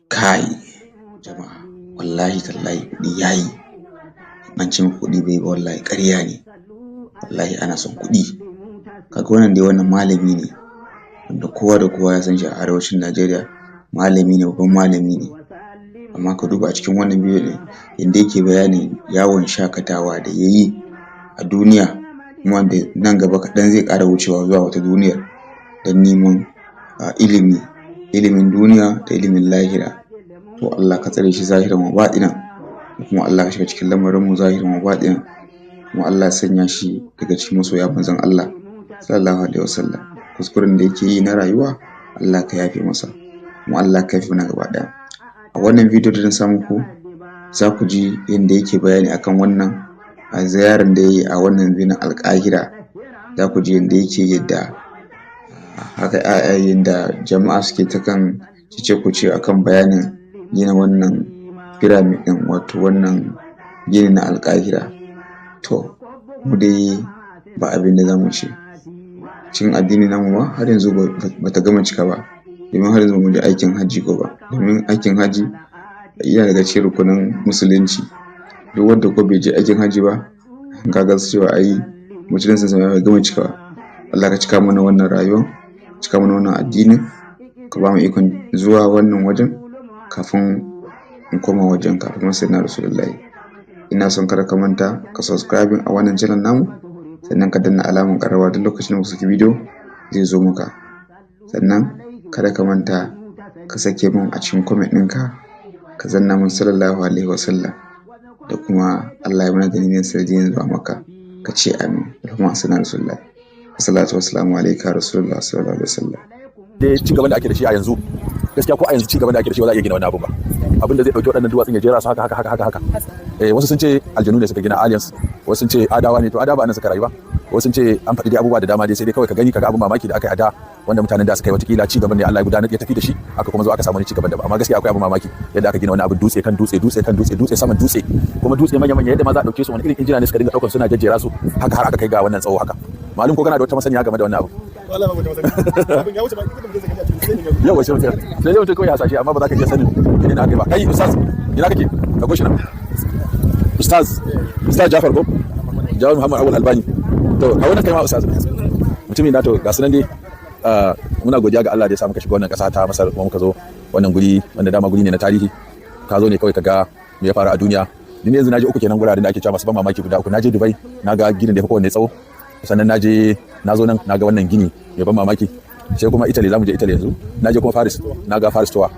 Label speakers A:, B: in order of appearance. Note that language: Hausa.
A: Kai jama'a, wallahi tallahi kuɗi yayi. An ce muku kuɗi bai yi ba, wallahi ƙarya ne. Wallahi ana son kuɗi. Kaga wannan dai, wannan malami ne wanda kowa da kowa ya san shi a arewacin Najeriya. Malami ne, babban malami ne. Amma ka duba a cikin wannan bidiyo ɗin yanda yake bayanin yawon shakatawa da ya yi a duniya, kuma wanda nan gaba kaɗan zai ƙara wucewa zuwa wata duniyar don neman ilimi, ilimin duniya da ilimin lahira. To Allah ka tsare shi zahiran wa baɗinan, kuma Allah ka shiga cikin lamarinmu zahiran wa baɗinan, kuma Allah ya sanya shi daga cikin masoya manzon Allah sallallahu alaihi wasallam. Kuskuren da yake yi na rayuwa, Allah ka yafe masa, kuma Allah ka yafe mana gaba ɗaya. A wannan bidiyo da na sa muku, za ku ji yadda yake bayani akan wannan a ziyarar da ya yi a wannan birnin Alƙahira. Za ku ji yadda yake, yadda haka, yadda jama'a suke ta kan cece-kuce akan bayanin gina wannan pyramid ɗin, wato wannan gini na Alƙahira. To mu dai ba abin da za mu ce. Cikin addini namu ma har yanzu ba ta gama cika ba, domin har yanzu ba mu je aikin hajji ko ba, domin aikin hajji yana daga cikin rukunin musulunci. Duk wanda ko bai je aikin hajji ba, kaga cewa ai musuluncinsa bai gama cika ba. Allah ka cika mana wannan rayuwan, cika mana wannan addinin, ka ba mu ikon zuwa wannan wajen kafin in koma wajen kafin sayyidina Rasulullahi. Ina son kada ka manta ka subscribing a wannan channel namu, sannan ka danna alamar ƙararrawa, duk lokacin da muka saki bidiyo zai zo maka. Sannan kada ka manta ka sake min a cikin comment ɗinka, ka zanna mun sallallahu alaihi wasallam, da kuma Allah ya mana dalilin sanadiyyar zuwa Makka, ka ce amin. Alfarma sayyidina Rasulullahi. Wassalatu wassalamu alaika rasulullah sallallahu alaihi wasallam.
B: Dai ci gaban da ake da shi a yanzu, gaskiya ko a yanzu ci gaban da ake da shi ba za a iya gina wannan abun ba, abin da zai dauki waɗannan duwatsun ya jera su haka haka haka haka haka. Wasu sun ce aljanu ne suka gina, aliens, wasu sun ce adawa ne. To adawa nan suka rayu ba. Wasu sun ce an faɗi dai abubuwa da dama dai. Sai dai kawai ka gani, kaga abin mamaki da aka yi a da, wanda mutanen da suka yi, watakila ci gaban ne Allah ya gudanar ya tafi da shi, aka kuma zo aka samu wani ci gaban da ba. Amma gaskiya akwai abin mamaki yadda aka gina wani abin, dutse kan dutse, dutse kan dutse, dutse saman dutse, kuma dutse manya manya. Yadda ma za a dauke su, wani irin injina ne suka dinga daukar suna jejjera su haka har aka kai ga wannan tsawo haka? Malum, ko kana da wata masaniya game da wannan abu?
C: Wallahi babu wata masaniya. Abin ya wuce ba inda mutum zai gani a cikin sai.
B: Yau wace mutum sai dai mutum kawai hasashe, amma ba za ka iya sanin menene aka yi ba. Kai ustaz, ina kake? Ka goshi nan, ustaz, ustaz Jafar ko Jafar Muhammad Awal Albani. To a wannan kai ma ustaz mutumin na. To ga sunan dai, muna godiya ga Allah da ya sa muka shiga wannan kasa ta Masar, kuma muka zo wannan guri wanda dama guri ne na tarihi. Ka zo ne kawai ka ga me ya faru a duniya. Ni yanzu naje uku kenan, guraren da ake cewa masu ban mamaki guda uku. Naje Dubai, na ga ginin da ya fi kowanne tsawo. Sannan naje na zo nan, na ga wannan gini mai ban mamaki. Sai kuma Italy, zamu je Italy yanzu. Na je kuma Paris, na ga Paris Tower.